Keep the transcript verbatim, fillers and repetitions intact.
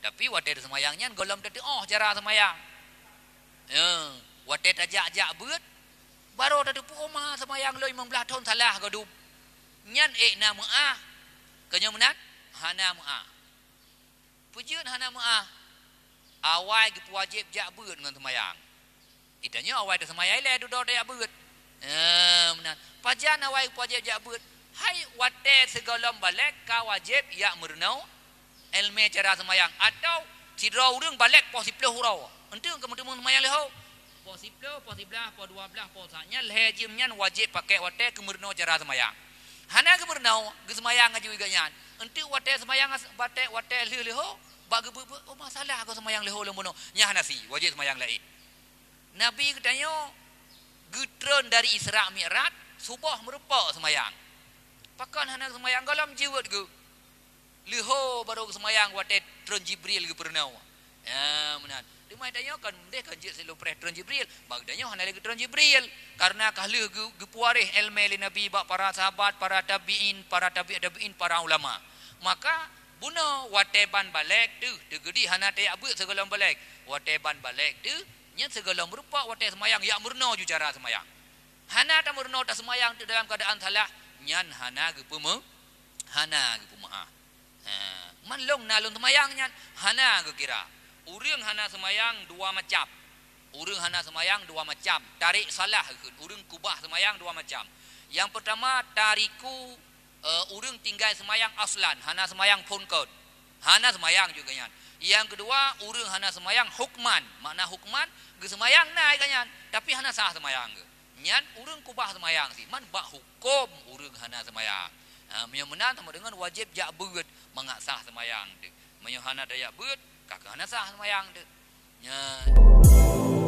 Tapi watée teusemayang nyan gohlom tateuoh cara seumayang. Ya, watée tajak-jak beuet, barô tateupeue, "Oh ma, seumayang lôn limong blaih thon salah godup." Nyan ék na meuáh. Keunyoe meunan, hana meuáh. Peue jeuet hana meuáh? Awai geupeuwajéb jak beuet ngon seumayang. Geutanyoe awai teuseumayang ilée dudoe tajak beuet. Eh, meunan. Pajan awai geupeuwajéb jak beuet? Hai watée sigohlom balek ka wajéb jak meurunoe ileumé cara seumayang, atawa sidroe ureuëng balek poh siplôh uroe. Enteuk keu meuteumé seumayang leuho. Poh siplôh, poh siblaih, poh dua blaih, poh sa, nyan lhée jeuem nyan wajéb pakék watée keu meurunoe cara seumayang. Hana geumeurunoe, geuseumayang laju geuh nyan. Enteuk watée seumayang as-, watée, watée lheueh leuho, bak geubeuet-beuet, "Oh ma, salah goe seumayang leuho lôn bunoe." Nyan hana sie, wajéb seumayang laén. Nabi geutanyoe geutreun dari Isra Mi'raj, suboh meurumpok seumayang. Pakon hana seumayang, gohlom jeuet geuh. Leuho barô geuseumayang watée treun Jibril geupeurunoe. Ya, meunan. Teuma tanyoe kan meunan kan jeuet silom preh treun Jibril. Bak tanyoe hana lé geutreun Jibril. Karena ka lheueh geu-, geupeuwaréh ileumé lé Nabi bak para sahabat, para tabi'in, para tabi' tabi'in, para ulama. Maka, bunoe watée ban balek teuh, teukeudi hana tajak beuet sigohlom balek. Watée ban balek teuh, nyan sigohlom meurumpok watée seumayang, jak meurunoe ju cara seumayang. Hana tameurunoe taseumayang teuh dalam keuadaan salah, nyan hana geupeumeu-, hana geupeumeuáh. Ha, man lôn na lôn seumayang nyan, hana geukira. Ureuëng hana seumayang dua macam. Ureuëng hana seumayang dua macam. Tarik salah kheun, ureuëng kubah seumayang dua macam. Nyang peurtama, tariku, eh, ureuëng tinggai seumayang aslan, hana seumayang phon kon. Hana seumayang juga nyan. Nyang keudua, ureuëng hana seumayang hukman. Makna hukman, geuseumayang na geuh nyan, tapi hana sah seumayang geuh. Nyan ureuëng kubah seumayang cit, man bak huköm ureuëng hana seumayang. Ha, meunyoe meunan sama deungon wajéb jak beuet mangat sah seumayang teuh. Meunyoe hana tajak beuet, ka keuh hana sah seumayang teuh. Nyan.